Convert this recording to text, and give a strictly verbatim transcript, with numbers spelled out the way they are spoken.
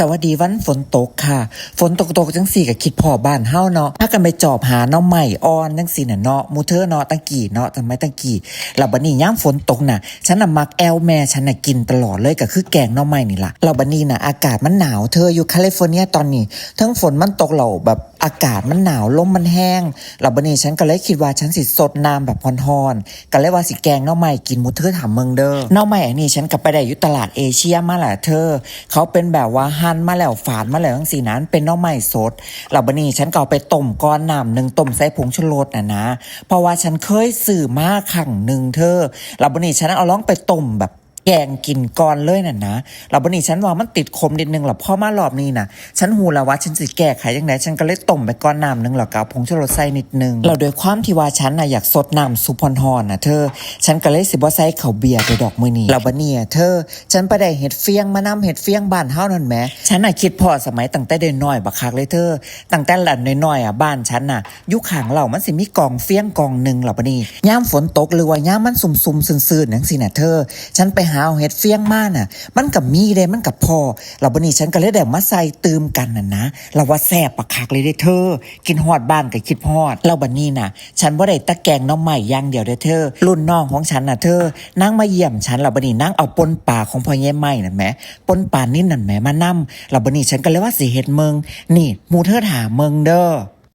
สวัสดีวันฝนตกค่ะ ฝนตกๆ จังซี้ก็คิดพ้อบ้านเฮาเนาะ พากันไปจอบหาหน่อไม้อ่อนจังซี้น่ะเนาะ หมู่เธอเนาะ ตั้งกี้เนาะ สมัยตั้งกี้ แล้วบัดนี้ยามฝนตกน่ะ ฉันน่ะมักแอ่วแม่ฉันน่ะกินตลอดเลย ก็คือแกงหน่อไม้นี่ล่ะ แล้วบัดนี้น่ะ อากาศมันหนาวเธอ อยู่แคลิฟอร์เนียตอนนี้ เทิงฝนมันตกแล้วแบบอากาศมันหนาว ลมมันแฮง แล้วบัดนี้ฉันก็เลยคิดว่าฉันสิซดน้ำแบบร้อนๆ ก็เลยว่าสิแกงหน่อไม้กิน หมู่เธอถามเบิ่งเด้อ หน่อไม้อันนี้ฉันก็ไปได้อยู่ตลาดเอเชียมาแหละเธอ เขาเป็นแบบว่าหั่นมาแล้วฝานมาแล้วจังซี้นะ มันเป็นหน่อไม้สด แล้วบัดนี้ฉันก็เอาไปต้มก่อนน้ำหนึ่ง ต้มใส่ผงชูรสน่ะนะ เพราะว่าฉันเคยซื้อมาครั้งหนึ่งเธอ แล้วบัดนี้ฉันเอาลองไปต้มแบบแกงกินก่อนเลยน่ะนะ แล้วบัดนี้ฉันว่ามันติดขมนิดนึง แล้วพอมารอบนี้น่ะ ฉันฮู้แล้วว่าฉันสิแก้ไขจั่งใด ฉันก็เลยต้มไปก่อนน้ำหนึ่ง แล้วก็เอาผงชูรสใส่นิดนึง แล้วด้วยความที่ว่าฉันน่ะอยากซดน้ำซุปร้อนๆน่ะเธอ ฉันก็เลยสิบ่ใส่ข้าวเบียร์ไปดอกมื้อนี้ แล้วบัดนี้อะเธอ ฉันไปได้เห็ดเฟี้ยงมานำ เห็ดเฟี้ยงบ้านเฮานั่นแหม ฉันน่ะคิดพ้อสมัยตั้งแต่น้อยๆบักคักเลยเธอ ตั้งแต่หลานน้อยๆอะ บ้านฉันน่ะ อยู่ข้างเล้ามันสิมีกองเฟี้ยงกองหนึ่ง แล้วบัดนี้ ยามฝนตกหรือว่ายามมันซุ่มๆซื่นๆจังซี้น่ะเธอ ฉันไปหาเอาเห็ดเฟี้ยงมาน่ะ มันก็มีเด้ มันก็พ้อ แล้วบัดนี้ฉันก็เลยได้เอามาใส่ตื่มกันน่ะนะ แล้วว่าแซ่บบักคักเลยเด้เธอ กินฮอดบ้านก็คิดฮอด แล้วบัดนี้น่ะ ฉันบ่ได้แต่แกงหน่อไม้อย่างเดียวเด้เธอ รุ่นน้องของฉันน่ะเธอ นางมาเยี่ยมฉัน แล้วบัดนี้นางเอาป่นปลาของพ่อใหญ่ไม้นั่นแหม ป่นปลานิลนั่นแหม มานำ แล้วบัดนี้ฉันก็เลยว่าสิเฮ็ดเบิ่ง นี่ หมู่เธอถามเบิ่งเด้อ